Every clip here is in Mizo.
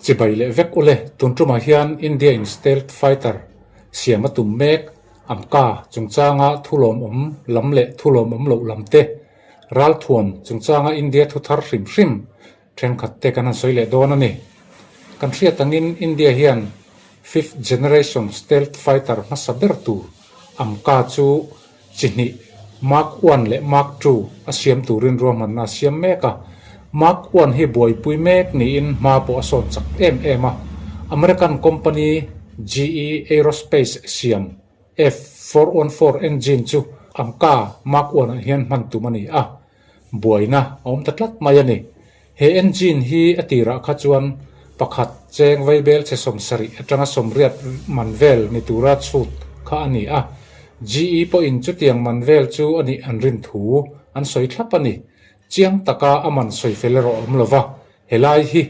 Chibai leh vek ule, tun tumah hian India in stealth fighter siam a tum mek, AMCA chungchanga thu lawmawm lam leh thu lawmawm loh lam te, ralthuam chungchanga India thu thar hrim hrim thenkhat te kan han sawi leh dawn a ni. Kan hriat angin India hian fifth generation stealth fighter hmasa ber tur AMCA chu chi hnih, Mark One leh Mark Two a siam turin ruahmanna a siam mek a. Mark One hi buaipui mek niin hma pawh a sawn chak em em a. American company GE Aerospace siam F414 engine chu AMCA Mark One ah hian hman tum a ni a. Buaina a awm ta tlat mai a ni. He engine hi a tirah kha chuan pakhat cheng vaibel chhe 70 atanga 80 man vel ni tura chhut kha a ni a. GE pawhin chutiang man vel chu a nih an rin thu an sawi thlap a ni. Chiang taka a man sawi fel erawh a awm lova, helai hi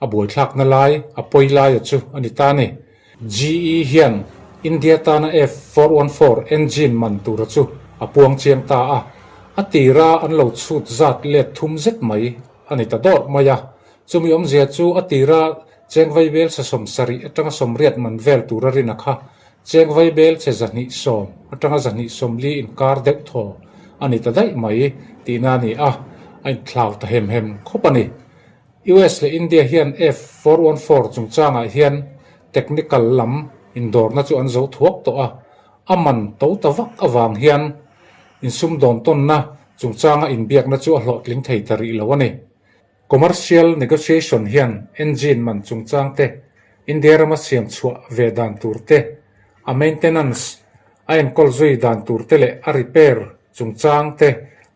A buaithlakna lai, a pawi laia chu a ni ta a ni. GE hian India tana F414 engine man tura chu a puang chiang ta a, a tira an lo chhut zat let thum zet mai a ni ta dawrh mai a. Chumi awmzia chu a tira cheng vaibel chhe 70 atanga 80 man vel tura rin a kha, cheng vaibel chhe 210 atanga 240 inkar deuh thaw a ni ta daih mai tihna a ni a, a inthlau ta hem hem khawp a ni. US leh India hian F414 chungchangah hian technical lam indawrna chu an zo thuak tawh a, a man to ta vak avang hian insumdawn tawnna chungchanga inbiakna chu a hlawhtling thei ta rih lo a ni. Commercial negotiation hian engine man chungchang te, India rama siam chhuah ve dan tur te, a maintenance a enkawl zui dan tur te leh a repair chungchang te,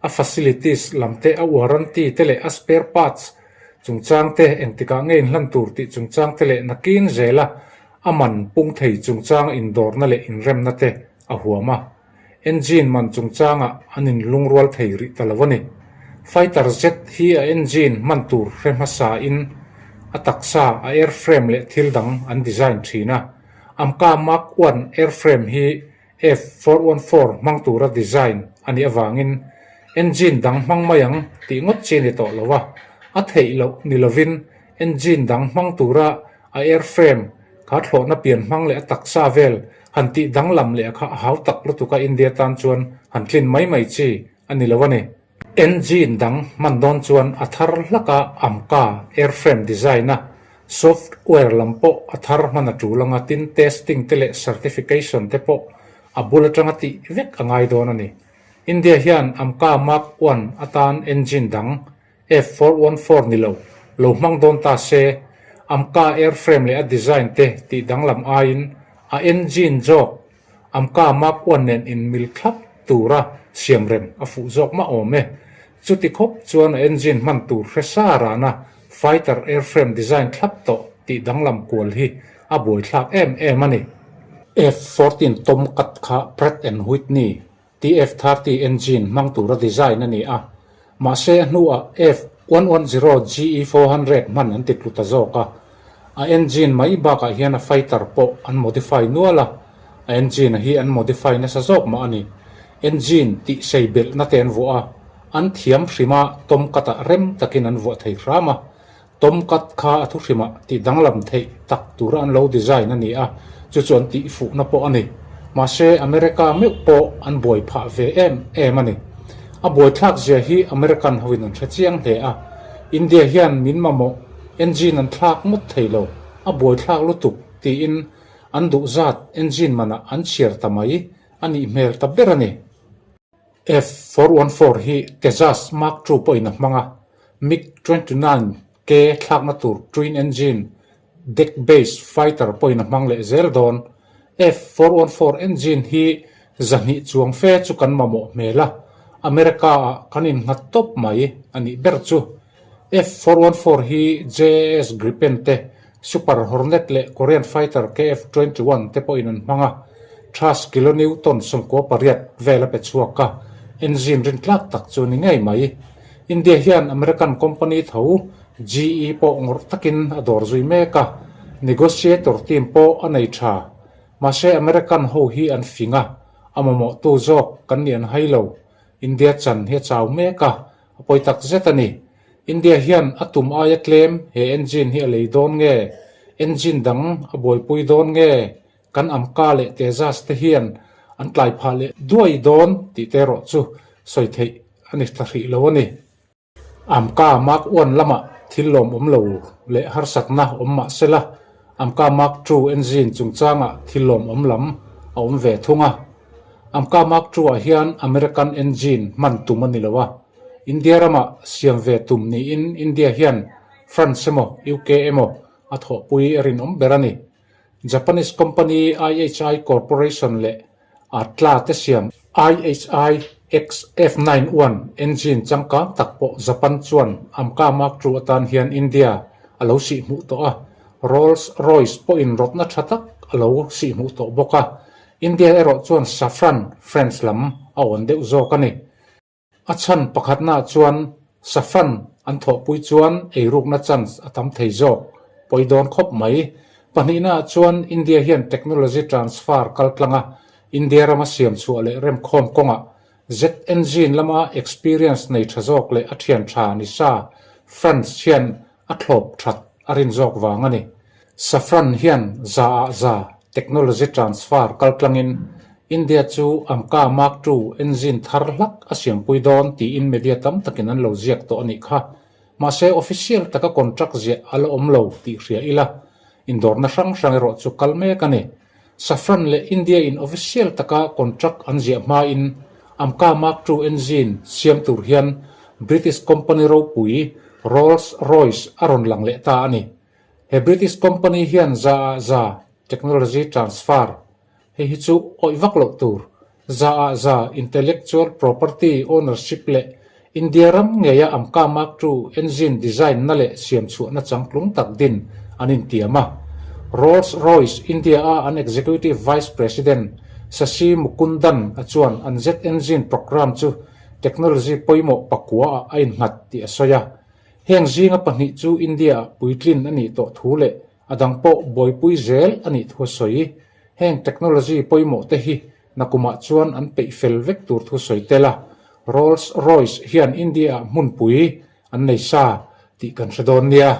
a facilities lam te, a warranty te leh a spare parts chungchang te engtikah nge inhlan tur tih chungchang te leh nakin zela a man pung thei chungchanga indawrna leh inremna te a huam a. Engine man chungchangah an inlungrual thei rih ta lo a ni. Fighter jet hi a engine hman tur hre hmasa in a taksa, a airframe leh thil dang an design thin a. Amka Mark One airframe hi F414 hmang tura design a nih avangin engine dang hmang mai ang tih ngawt chi a ni tawh lo a, a theih loh ni lovin engine dang hmang tura a airframe kha thlawhna pian hmang leh a taksa vel han tih danglam leh kha a hau tak lutuk a India tan chuan han tlin mai mai chi a ni lo a ni. Engine dang hman dawn chuan a thar hlak a AMCA airframe design a software lam pawh a thar hman a tul anga tin testing te leh certification te pawh a bul atanga tih vek a ngai dawn a ni. India hian AMCA Mark One atan engine dang F414 ni lo lo hmang dawn ta se AMCA airframe leh a design te tih danglam aiin a engine zawk AMCA Mark One nen inmil thlap tura siamrem a fuh zawk mah awm e. Chuti khawp chuan a engine hman tur hre sa rana fighter airframe design thlap tawh tih danglam kual hi a buaithlak em em a ni. F-14 Tomcat kha Pratt and Whitney TF-30 engine hmang tura design a ni a, mahse a hnuah F-110 GE-400 hman an ti tlu ta zawk a. A engine mai bakah hian a fighter pawh an modify nual a, a engine hi an modify nasa zawk mah a ni. Engine tih sei belhna te an vuah a, an thiam hrima Tomcat-ah rem takin an vuah thei hram a. Tomcat kha a thuhrimah tih danglam theih tak tura an lo design a ni a, chu chu an tihfuhna pawh a ni. Mahse, America meuh pawh an buai phah ve em em a ni. A buaithlak zia hi American hoin an hre chiang hle a, India hian min mamawh engine an thlak ngawt thei lo, a buaithlak lutuk tiin an duh zat engine manah an chhiar ta mai a nih hmel ta ber a ni. F414 hi Tejas Mark Two pawhin a hmang a, MiG 29 K thlakna tur twin engine deck based fighter pawhin a hmang leh zel dawn. F414 engine hi 200 chuang fe chu kan mamawh hmel a, America ah kan innghat tawp mai a nih ber chu. F414 hi JAS Gripen te, Super Hornet leh Korean fighter KF-21 te pawhin an hmang a, thrust kilonewton 98 vel a pe chhuak a, engine rintlak tak chu a ni ngei mai. India hian American company tho GE pawh ngawrh takin a dawr zui mek a, negotiator team pawh a nei tha. Mahse American ho hi an fing a, a mamawhtu zawk kan nih an hai lo. India chan hi a chau mek a, a pawi tak zet a ni. India hian a tum aia tlem he engine hi a lei dawn nge? Engine dang a buaipui dawn nge? Kan Amka leh Tejas te hian an tlai phah leh duai dawn tih te erawh chu sawi theih a ni ta hrih lo a ni. Amka Mark One lamah thil lawmawm lo leh harsatna awm mah sela, Amka Mark Two engine chungchangah thil lawmawm lam a awm ve thung a. Amka Mark Two ah hian American engine hman tum a ni lo a, India ramah siam ve tum niin India hian France emaw UK emaw a thawhpui a rinawm ber a ni. Japanese company IHI Corporation leh Atla te siam IHI XF91 engine changkang tak pawh Japan chuan Amka Mark II atan hian India a lo sihhmuh tawh a, Rolls Royce pawhin rawtna tha tak a lo sihhmuh tawh bawk a, India erawh chuan Safran, French lam a awn deuh zawk a ni. A chhan pakhatnaah chuan Safran an thawhpui chuan eirukna chance a tam thei zawk, pawi dawn khawp mai. Pahnihnaah chuan India hian technology transfer kaltlanga India rama siam chhuah leh remkhawm kawngah jet engine lama experience nei tha zawk leh a thian tha ni sa France hian a thlawp that a rin zawk vang a ni. Safran hian za ah za technology transfer kaltlangin India chu Amka Mark II engine thar hlak a siampui dawn tiin media tam takin an lo ziak tawh a nih kha. Mahse official taka contract ziah a la awm lo tih hria ila, indawrna hrang hrang erawh chu kal mek a ni. Safran leh India in official taka contract an ziah hmain Amka Mark II engine siam tur hian British company ropui Rolls Royce a rawn lang leh ta a ni. He British company hian za ah za technology transfer, hei hi chu awih vak loh tur, za ah za intellectual property ownership leh India ram ngeia Amka Mark II engine design na leh siam chhuahna changtlung tak din an intiam a. Rolls Royce India a an Executive Vice President Shashi Mukundan a chuan an jet engine programme chu technology pawimawh pakua ah a innghat tih a sawi a. Heng zinga pahnih chu India ah puitlin a nih tawh thu leh a dang pawh buaipui zel a nih thu a sawi. Heng technology pawimawh te hi Nakumah chuan an peih fel vek tur thu sawi tel a, Rolls Royce hian India-ah hmunpui an nei sa tih kan hre dawn nia.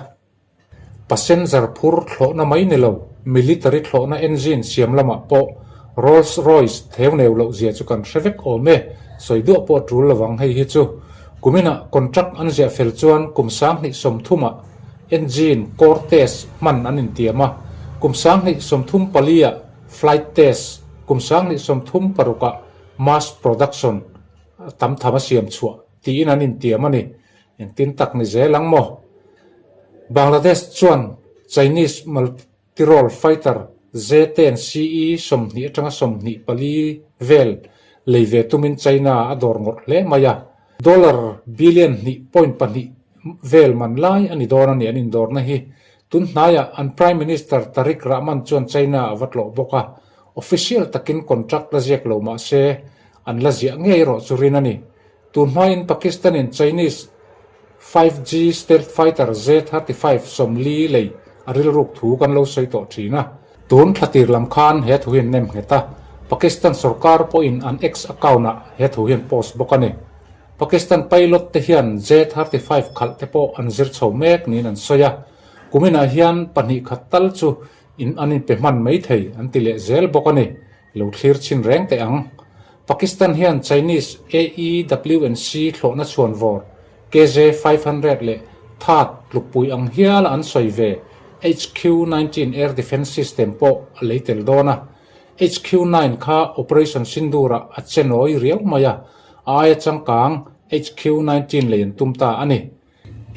Passenger phur thlawhna mai ni lo, military thlawhna engine siam lamah pawh Rolls Royce theu neu loh zia chu kan hre vek awm e, sawi duah pawh a tul lovang hei hi chu. Kuminah contract an ziah fel chuan kum 2030ah engine core test hman an intiam a, kum 2034ah Flight test kum 2036 ah mass production tam tham a siam chhuah tiin an intiam a ni. Engtin tak ni zel ang maw? Bangladesh chuan Chinese multirole fighter J-10 CE 20 atanga 24 vel lei ve tumin China a dawr ngawrh hle mai a. Dollar billion hnih point pahnih vel man lai a ni dawn a ni an indawrna hi. Tun hnaiah an Prime Minister Tarique Rahman chuan China a va tlawh bawk a, official takin contract la ziak lo mah se an la ziah ngei erawh chu rin a ni. Tun hmain Pakistan-in Chinese 5G stealth fighter J-35 sawmli lei a rilruk thu kan lo sawi tawh thin a. Tun thlatir lam khan he thu hi an nem nghet a, Pakistan sorkar pawhin an X account-ah he thu hi an post bawk a ni. Pakistan pilot te hian J-35 khalh te pawh an zir chho mek niin an sawi a, kuminah hian pahnih khat tal chu in an inpe hman mai thei an ti leh zel bawk a ni, lo thlir chhin reng teh ang. Pakistan hian Chinese AEW&C thlawhna chhuanvawr KJ-500 leh THAAD tlukpui ang hiala an sawi ve HQ-19 air defence system pawh a lei tel dawn a, HQ-9 kha Operation Sindoor-ah a che nawi riau mai a, a aia changkang HQ-19 lei an tum ta a ni.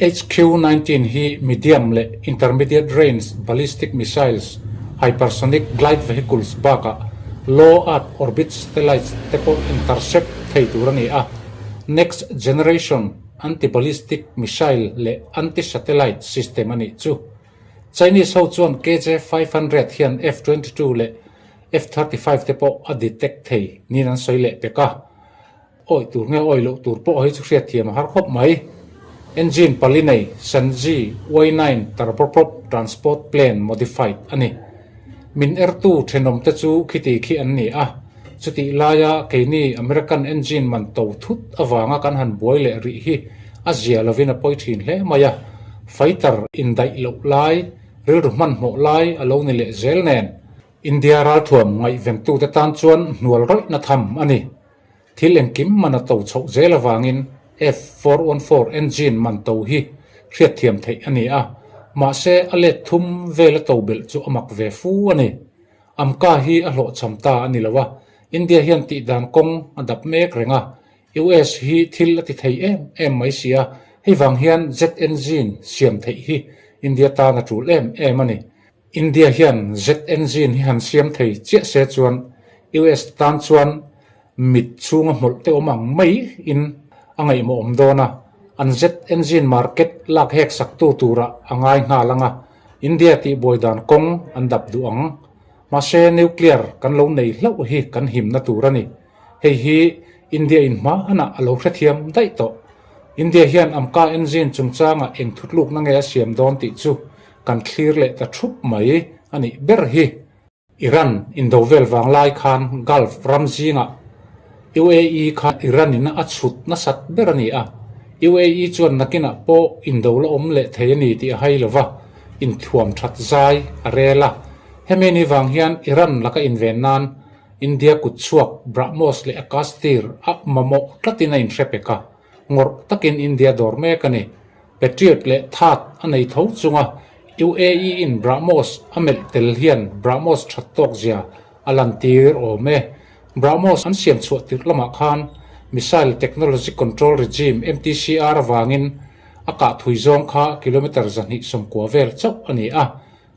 HQ-19 hi medium leh intermediate range ballistic missiles, hypersonic glide vehicles bakah low earth orbit satellites te pawh intercept thei tur a ni a, next generation anti-ballistic missile leh anti-satellite system a nih chu. Chinese ho chuan KJ-500 hian F-22 leh F-35 te pawh a detect thei niin an sawi leh pek a. Awi tur nge awi loh tur pawh hei chu hriatthiam a har khawp mai. Engine pali nei Shanxi Y-9 turboprop transport plane modified a ni. Min ertu thenawmte chu khiti khi an ni a, chutih laia keini American engine man to thut avanga kan han buai leh rih hi. A zia lovin a pawi thin hle mai a, fighter indaih loh lai, rilru hmanhmawh lai a lo ni leh zel nen. India ralthuam ngaihventute tan chuan hnual rawihna tham a ni. Thil engkim man a to chhoh zel avangin F414 engine man to hi hriatthiam theih a ni a, mahse a let thum vel a to belh chu a mak ve fu a ni. Amka hi a hlawhchham ta a ni lo a, India hian tihdan kawng a dap mek reng a, US hi thil a ti thei em em mai si a, hei vang hian jet engine siam theih hi India tan a tul em em a ni. India hian jet engine hi han siam thei chiah se chuan US tan chuan mit chhunga hmawlh te awm ang mai in a ngaihmawh awm dawn a, an jet engine market lak hek sak tu turah a ngai nghal ang a, India tihbuai dan kawng an dap duh ang. Mahse nuclear kan lo nei hlauh hi kan himna tur a ni. Hei hi India in hma anah a lo hrethiam daih tawh. India hian Amka engine chungchangah eng thutlukna nge a siam dawn tih chu kan thlir leh ta thup mai a nih ber hi. Iran indo vel vang lai khan Gulf ram zingah UAE kha Iran in a chhut nasat ber a ni a, UAE chuan nakinah pawh indo la awm leh thei a ni tih a hai lo va, inthuam that zai a rel a. Hemi ni vang hian Iran laka inven nan India kut chhuak BrahMos leh Akastir a mamawh tlatin a inhre pek a, ngawrh takin India dawr mek a ni. Patriot leh Thaat a nei tho chunga UAE in BrahMos a melh tel hian BrahMos that tawk zia a lantir awm e. BrahMos an siam chhuah tirh lamah khan Missile Technology Control Regime, MTCR, avangin a kah thui zawng kha kilometre 290 vel chauh a ni a.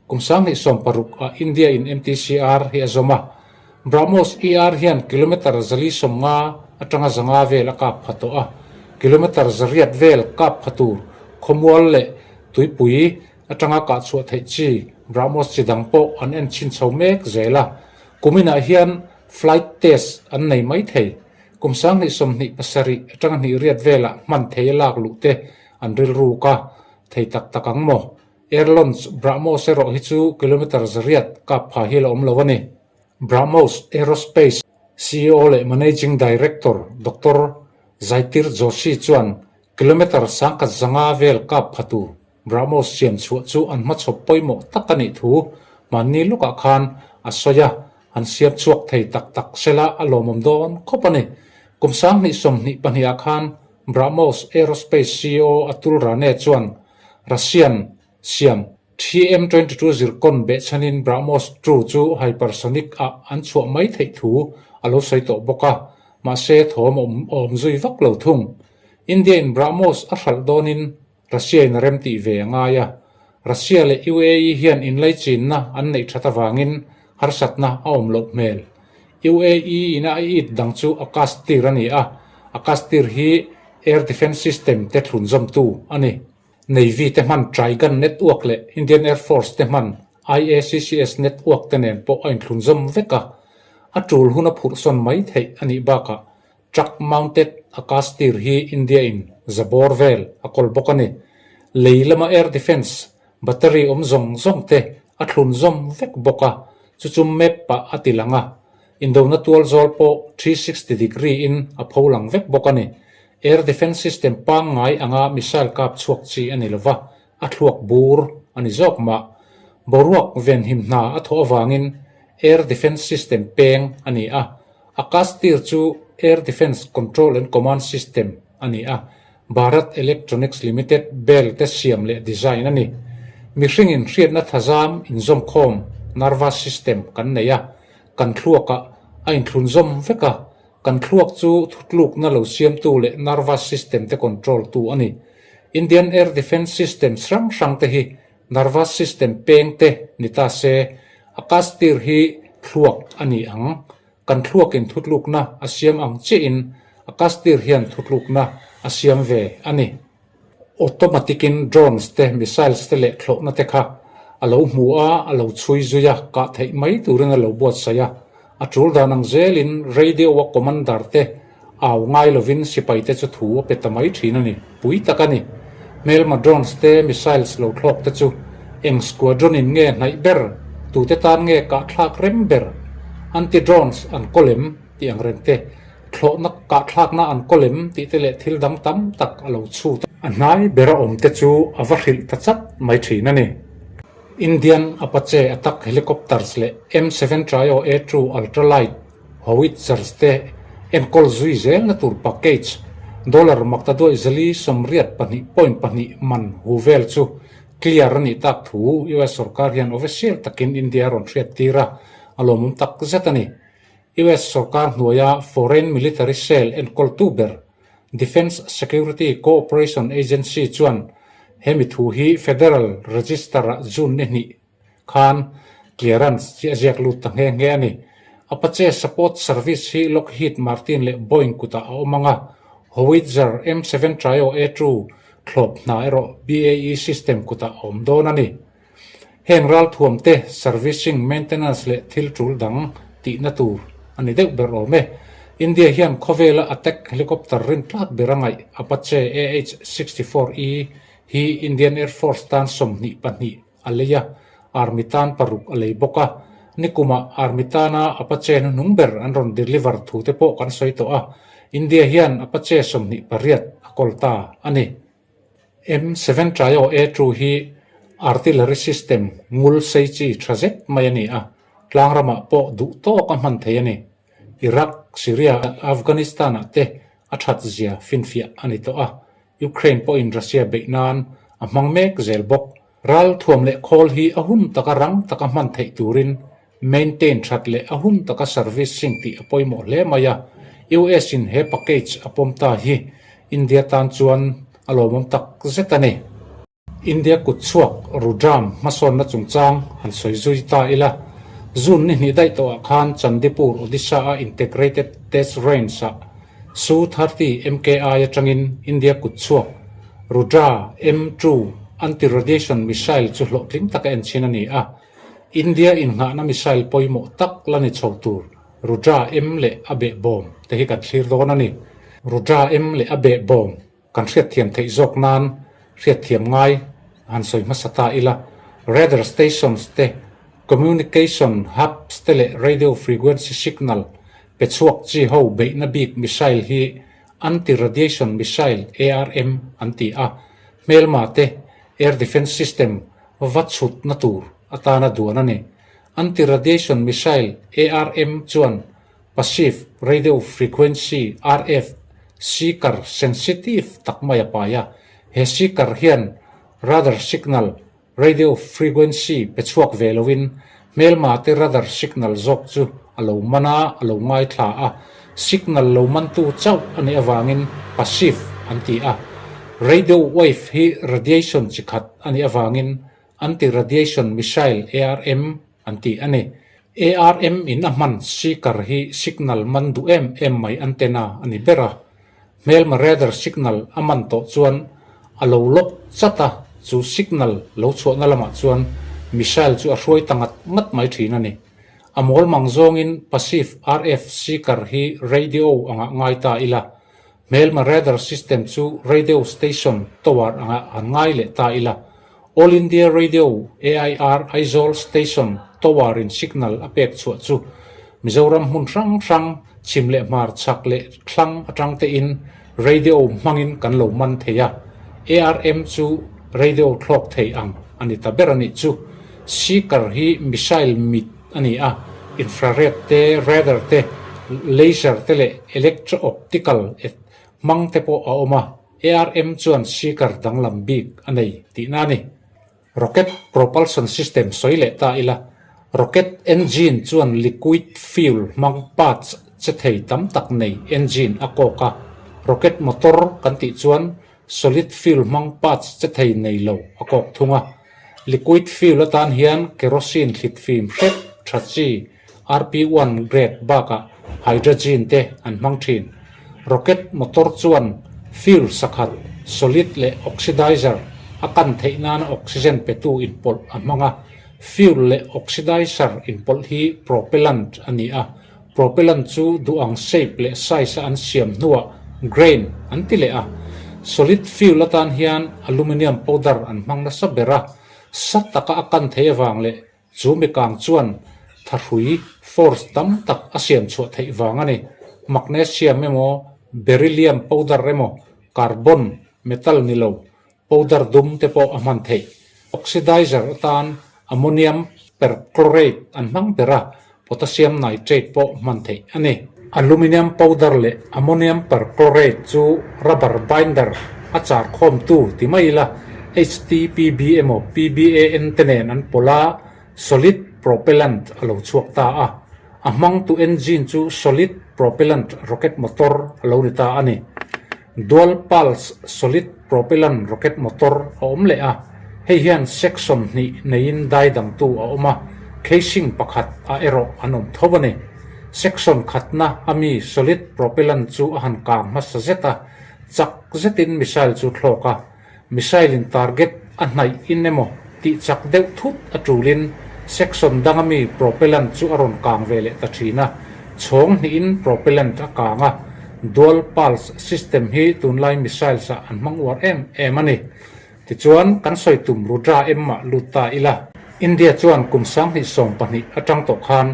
Kum 2016 ah India in MTCR hi a zawm a, BrahMos ER hian kilometre 450 atanga 500 vel a kap pha tawh a, kilometre 800 vel kap pha tur khawmual leh tuipui atanga kah chhuah theih chi BrahMos chi dang pawh an en chhin chho mek zel a, kuminah hian flight test an nei mai thei. Kum 2027 atanga 28 velah hman thei a lak luh te an rilruk a thei tak tak ang maw? Air launch BrahMos erawh hi chu kilometre 800 kap pha hi la awm lo a ni. BrahMos Aerospace ceo leh Managing Director Doctor Zaitir Joshi chuan kilometre 1500 vel kap pha tur BrahMos siam chhuah chu an hmachhawp pawimawh tak a nih thu hmanni lawkah khan a sawi a, an siam chhuak thei tak tak sela a lawmawm dawn khawp a ni. Kum 2022 ah khan BrahMos Aerospace ceo Atul Rane chuan Russian siam TM 22 zirkawn behchhanin BrahMos 2 chu hypersonic ah an chhuah mai theih thu a lo sawi tawh bawk a, mahse thawm a awm zui vak lo thung. India in BrahMos a hralh dawnin Russia in a rem tih ve a ngai a, Russia leh UAE hian inlaichinna an neih that avangin harsatna a awm loh hmel. UAE in a it dang chu Akastir a ni a, Akastir hi air defence system te thlunzawmtu a ni. Navy te hman Trigun network leh Indian Air Force te hman IACCS network te nen pawh a inthlunzawm vek a, a tul hun a phurhsawn mai theih a nih bakah Truck mounted Akastir hi India in zabawr vel a kawl bawk a ni. Lei lama air defence battery awm zawng zawng te a thlunzawm vek bawk a, chu chu map ah a ti lang a. Indona tual zawl pawh 360 degree in a pho lang vek bawk a ni. Air defence system pangngai anga missile kap chhuak chi a ni lova, a thluak bur a ni zawk mah. Boruak venhim hna a thawh avangin air defence system peng a ni a, Akastir chu Air Defence Control and Command System a ni a, Bharat Electronics Limited, bel, te siam leh design a ni. Mihringin hriatna thazam inzawmkhawm, nervous system, kan nei a, kan thluakah a inthlunzawm vek a, kan thluak chu thutlukna lo siamtu leh nervous system te control tu a ni. Indian Air Defence Systems hrang hrang te hi nervous system peng te ni ta se, Akastir hi thluak a ni ang. Kan thluakin thutlukna a siam ang chiahin Akastir hian thutlukna a siam ve a ni. Automatic-in drones te, missiles te leh thlawhna te kha a lo hmu a, a lo chhui zui a, kah theih mai turin a lo buatsaih a. A tul dan ang zelin radio-a commander te au ngai lovin sipai te chu thu a pe ta mai thin a ni. Pui tak a ni. Hmelma drones te, missiles lo thlawk te chu eng squadron in nge hnaih ber, tute tan nge kahthlak rem ber, anti-drones an kawl em tih ang reng te, thlawhna kahthlakna an kawl em tih te leh thil dang tam tak a lo chhut a. A hnai bera awmte chu a va hrilh ta chat mai thin a ni. Indian Apache attack helicopters leh M7 Trio A2 ultralight howitzers te enkawl zui zelna tur package dollar maktaduaih 482.2 man hu vel chu clear a nih tak thu US sorkar hian official takin India a rawn hriat tir a, a lawmawm tak zet a ni. US sorkar hnuaia foreign military sale enkawltu ber Defence Security Cooperation Agency chuan hemi thu hi Federal Register-ah June ni hnih khan clearance chi a ziak lut ta nghe nghe a ni. Apache Support Service hi Lockheed Martin leh Boeing kutah a awm ang a, Howitzer M7 Trio A2 thlawp hna erawh BAE System kutah a awm dawn a ni. Heng ralthuam te servicing, maintenance leh thil tul dang tihna tur a ni deuh ber awm e. India hian khawvela attack helicopter rin tlak ber a ngaih Apache AH-64E hi Indian Air Force tan 22 a lei a, Army tan paruk a lei bawk a. Nikumah Army tana Apache hnuhnung ber an rawn deliver thu te pawh kan sawi tawh a, India hian Apache 28 a kawl ta a ni. M7 Trio A2 hi artillery system ngul sei chi tha zet mai a ni a, tlang ramah pawh duh tawk a hman thei a ni. Iraq, Syria, Afghanistan-ah te a that zia finfiah a ni tawh a, Ukraine pawhin Russia beih nan a hmang mek zel bawk. Ral thuam leh khawl hi a hun taka rang taka hman theih turin Maintain that leh a hun taka servicing tih a pawimawh hle mai a, US in he package a pawm ta hi India tan chuan a lawmawm tak zet a ni. India kut chhuak Rudram hmasawnna chungchang han sawi zui ta ila, June ni hnih daih tawhah khan Chandipur, Odisha-a Integrated Test Range-ah Su 30 MKI atangin India kut chhuak Rudra M2 anti-radiation missile chu hlawhtling taka enchhin a ni a. India innghahna missile pawimawh tak la ni chho tur Rudra M leh a behbawm te hi kan thlir dawn a ni. Rudra M leh a behbawm kan hriatthiam theih zawk nan hriatthiam ngai han sawi hmasa ta ila, radar stations te, communication hubs te leh radio frequency signal pe chhuak chi ho beihna bik missile hi anti-radiation missile, ARM, an ti a, hmelma te air defence system va chhutna tur atana duan a ni. Anti-radiation missile, ARM, chuan passive radio frequency, RF, seeker sensitive tak mai a pai a. He seeker hian radar signal, radio frequency, pe chhuak ve loin hmelma te radar signal zawk chu a lo man a, a lo ngaithla a. Signal lo mantu chauh a nih avangin passive an ti a. Radio wave hi radiation chi khat a nih avangin anti-radiation missile, ARM, an ti a ni. ARM in a hman seeker hi signal man duh em em mai antenna a ni ber a. Hmelma radar signal a man tawh chuan a lo lock chat a, chu signal lo chhuahna lamah chuan missile chu a hruai ta ngat ngat mai thin a ni. A mawl mang zawngin passive RF seeker hi radio angah ngai ta ila, hmelma radar system chu radio station tower angah han ngai leh ta ila. All India Radio, AIR, Aizawl station tower in signal a pek chhuah chu Mizoram hmun hrang hrang, chhim leh hmar chhak leh thlang atang tein radio hmangin kan lo man thei a. ARM chu radio thlawk thei ang a ni ta ber a nih chu. Seeker hi missile mit a ni a, infrared te, radar te, laser te leh electro-optical et hmang te pawh a awm a, ARM chuan seeker danglam bik a nei tihna a ni. Rocket propulsion system sawi leh ta ila, rocket engine chuan liquid fuel hmang parts che thei tam tak nei engine a kawk a, rocket motor kan tih chuan solid fuel hmang parts che thei nei lo a kawk thung a. Liquid fuel atan hian kerosene thlit fim hrep tha chi RP-one grade bakah hydrogen te an hmang thin. Rocket motor chuan fuel sakhat, solid leh oxidizer a kan theih nana oxygen petu inpawlh a hmang a. Fuel leh oxidizer inpawlh hi propellant a ni a. Propellant chu duh ang shape leh size a an siam hnuah grain an ti leh a. Solid fuel atan hian aluminium powder an hmang nasa ber a, sa taka a kan theih avang leh chu mikang chuan thahrui, force, tam tak a siam chhuah theih vang a ni. Magnesium emaw, beryllium powder emaw, carbon. metal ni lo, powder dum te pawh a hman theih. Oxidizer atan ammonium perchlorate an hmang ber a, potassium nitrate pawh hman theih a ni. Aluminium powder leh ammonium perchlorate chu rubber binder a char khawmtu ti mai ila, HTPB emaw PBAN te nen an pawlh a, solid propellant a lo chhuak ta a. A hmangtu engine chu solid propellant rocket motor a lo ni ta a ni. Dual pulse solid propellant rocket motor a awm leh a, hei hian section hnih neiin dai dangtu a awm a, casing pakhat ah erawh an awm tho a ni. Section khatna a mi solid propellant chu a han kang hmasa zet a, chak zetin missile chu thlawk a. Missile in target a hnaih in emaw tih chak deuh thut a tulin section danga mi propellant chu a rawn kang ve leh ta thin a, chhawng hnihin propellant a kang a, dual pulse system hi tunlai missiles ah an hmang uar em em a ni. Tichuan, kan sawi tum Rudra em ah lut ta ila. India chuan kum 2012 atang tawh khan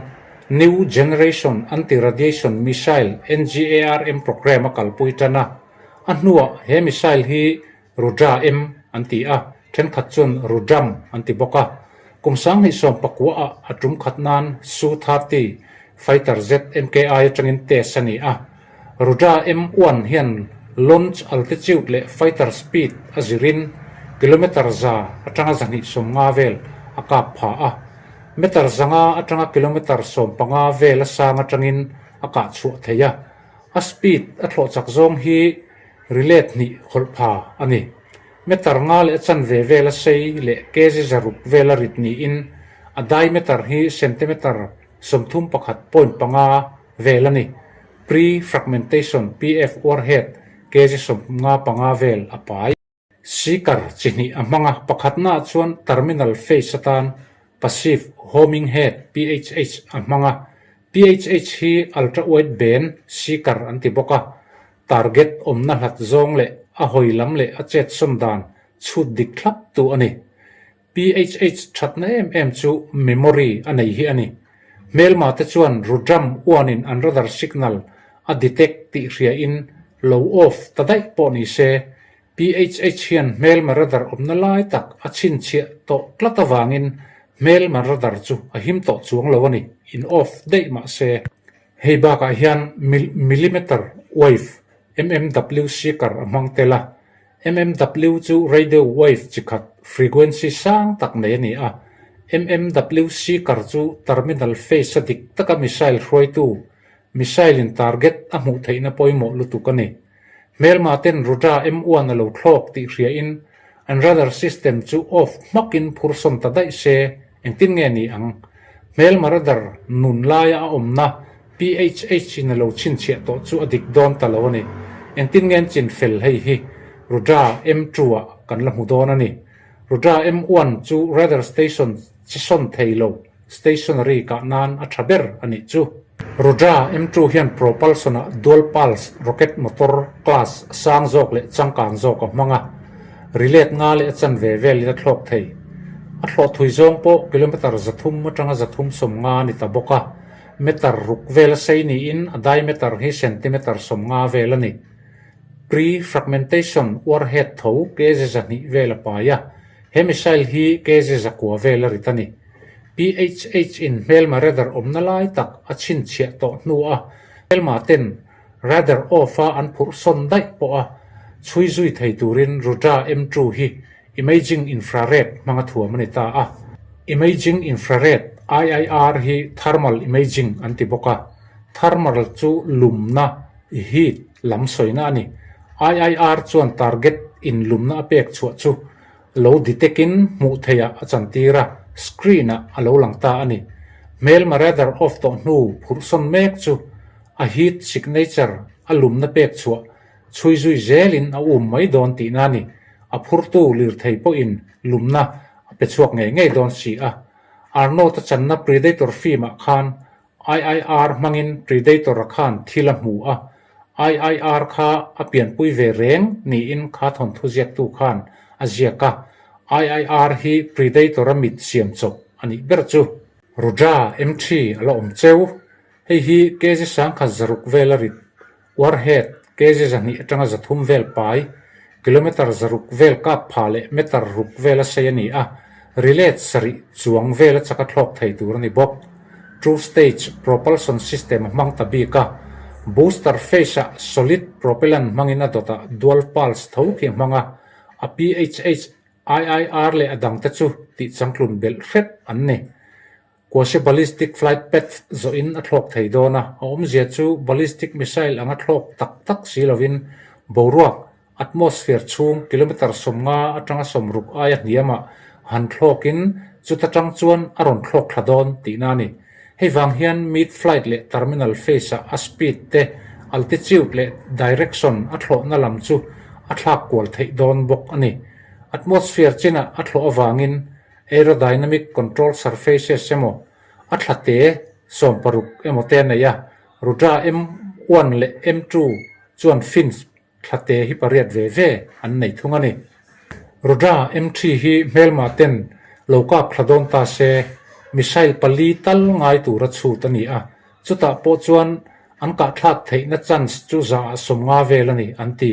New Generation Anti-Radiation Missile, NGARM, programme a kalpui tan a, A hnuah he missile hi Rudra-M an ti a, thenkhat chuan Rudram an ti bawk a. Kum 2019 ah a tum khat nan Su-30 fighter jet MKI atangin test a ni a. Rudra-M one hian launch altitude leh fighter speed a zirin kilometre za atanga 250 vel a kap pha a. Meter 500 atanga kilometre 15 vel a sang atangin a kah chhuah thei a. A speed a thlawh chak zawng hi rilet hnih hawlh pha a ni. Meter nga leh a chanve vela sei leh kg zaruk vela rit niin a diameter hi centimeter 31.5 vel a ni. Pre-fragmentation, PF, warhead kg 55 vel a pai. Seeker chi hnih a hmang a, pakhatnaah chuan terminal phase atan passive homing head, PHH, a hmang a. PHH hi ultra-wide band seeker an ti bawk a, target awmna hlat zawng leh a hawi lam leh a chetsawn dan chhut dik thlap tu a ni. PHH thatna em em chu memory a nei hi a ni. Hmelma te chuan Rudram uanin an radar signal a detect tih hriain lo off ta daih pawh ni se, PHH hian hmelma radar awmna lai tak a chhinchhiah tawh tlat avangin hmelma radar chu a him tawh chuang lo a ni, in off daih mah se. Hei bakah hian millimeter wave, mmw, seeker a hmang tel a, MMW chu radio wave chi khat, frequency sang tak nei a ni a. MMW seeker chu terminal phase a dik taka missile hruaitu, missile in target a hmuh theihna pawimawh lutuk a ni. Hmelma ten Rudra M1 a lo thlawk tih hriain an radar system chu off hmakin phursawn ta daih se, engtin nge ni ang? Hmelma radar nun laia a awmna PHH in a lo chhinchhiah tawh chu a dik dawn ta lo a ni. Engtin nge an chin fel hei hi Rudra M2 ah kan la hmu dawn a ni. Rudra M1 chu radar station chi sawn thei lo, stationary kah nan a tha ber a nih chu. Rudra M2 hian propulsion ah dual pulse rocket motor class sang zawk leh changkang zawk a hmang a, rilet nga leh a chanve velin a thlawk thei. A thlawh thui zawng pawh kilometre 300 atanga 350 a ni ta bawk a. Meter ruk vel a sei niin a diameter hi centimeter 50 vel a ni. Pre-fragmentation warhead tho kg 200 vel a pai a, he missile hi kg 9 vel a rit a ni. PHH in hmelma radar awmna lai tak a chhinchhiah tawh hnu a hmelma ten radar off a an phurh sawn daih pawh a chhui zui thei turin Rudra M2 hi Imaging Infrared hmanga thuam a ni ta a. Imaging Infrared, IIR, hi thermal imaging an ti bawk a. Thermal chu lumna, heat, lam sawina a ni. IIR chuan target in lumna a pek chhuah chu lo detect in hmuh theihah a chantir a, screen ah a lo lang ta a ni. Hmelma radar off tawh hnu phurhsawn mek chu a heat signature a lumna pek chhuah Chhui zui zelin a um mai dawn tihna a ni. A phurtu lirthei pawhin lumna a pe chhuak ngei ngei dawn si a. Arnold-a channa Predator film-ah khan IIR hmangin Predator-a khan thil a hmu a, IIR kha a pianpui ve reng niin kha thawnthu ziaktu khan a ziak a. IIR hi Predator-a mit siam chawp a nih ber chu. Rudra MT a la awm cheu. Hei hi kg 1006 vel a rit. Warhead, kg 200 atanga 300 vel pai. Kilometre 600 vel kap pha leh meter ruk vela sei a ni a, rilet sarih chuang vela chaka thlawk thei tur a ni bawk. Two stage propulsion system a hmang ta bik a, booster phase-ah solid propellant hmangin a dawtah dual pulse tho khi a hmang a, a PHH, IIR leh a dangte chu tihchangtlun belh hrep an ni. Quasi ballistic flight path zawhin a thlawk thei dawn a, a awmzia chu ballistic missile anga thlawk tak tak si lovin boruak, atmosphere, chhung kilometre 50 atanga 60 aia hniamah han thlawkin chuta tang chuan a rawn thlawk thla dawn tihna a ni. Hei vang hian mid flight leh terminal phase-ah a speed te, altitude leh direction a thlawhna lam chu a thlak kual theih dawn bawk a ni. Atmosphere chinah a thlawh avangin Aerodynamic control surfaces emaw, a thla te 16 emaw te a nei a, Rudra M one leh M two chuan fins thla te hi pariat ve ve an nei thung a ni. Rudra M three hi hmelma ten lo kap thla dawn ta se, missile pali tal ngai tura chhut a ni a, chutah pawh chuan an kahthlak theihna chance chu zaah 50 vel a ni an ti.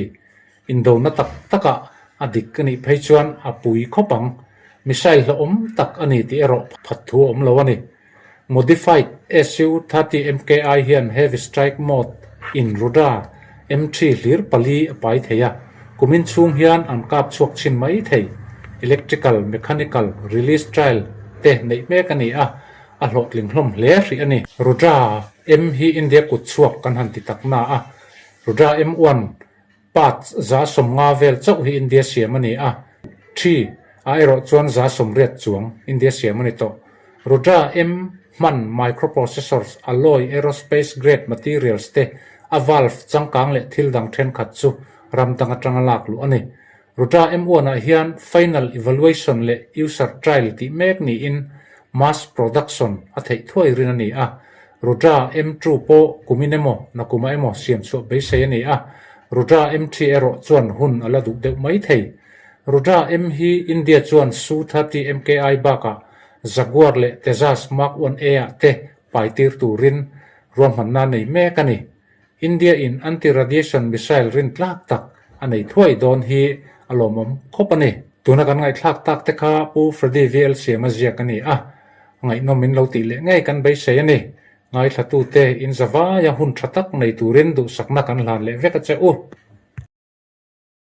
Indona tak takah a dik a nih phei chuan a pui khawp ang. Missile hlauhawm tak a ni tih erawh phat thu a awm lo a ni. Modified Su-30 MKI hian Heavy Strike Mode in Rudra M3 hlir pali a pai thei a, kumin chhung hian an kap chhuak chhin mai thei. Electrical, mechanical, release trial te neih mek a ni a, a hlawhtling hlawm hle hrih a ni. Rudra M hi India kut chhuak kan han ti tak na a, Rudra M1 Parts 50% vel chauh hi India siam a ni a, thi ah erawh chuan 80% chuang India siam a ni tawh. Rudra M hman microprocessors, alloy, aerospace grade materials te, a valve changkang leh thil dang thenkhat chu ram dang atanga lak luh a ni. Rudra M one ah hian final evaluation leh user trial tih mek niin mass production a theih thuai rin a ni a, Rudra M2 pawh kumin emaw nakumah emaw siam chhuah beisei a ni a, Rudra M3 erawh chuan hun a la duh deuh mai thei. Rudra M hi India chuan Su-30 MKI bakah Jaguar leh Tejas Mark one A ah te pai tir turin ruahmanna nei mek a ni. India in anti-radiation missile rin tlak tak a nei thuai dawn hi a lawmawm khawp a ni. Tuna kan ngaihthlak tak te kha Pu Freddy VL Siama ziak a ni a, ngaihnawm in lo tih leh ngei kan beisei a ni. Ngaithlatute in zavaia hun tha tak nei turin duhsakna kan hlan leh vek a che u.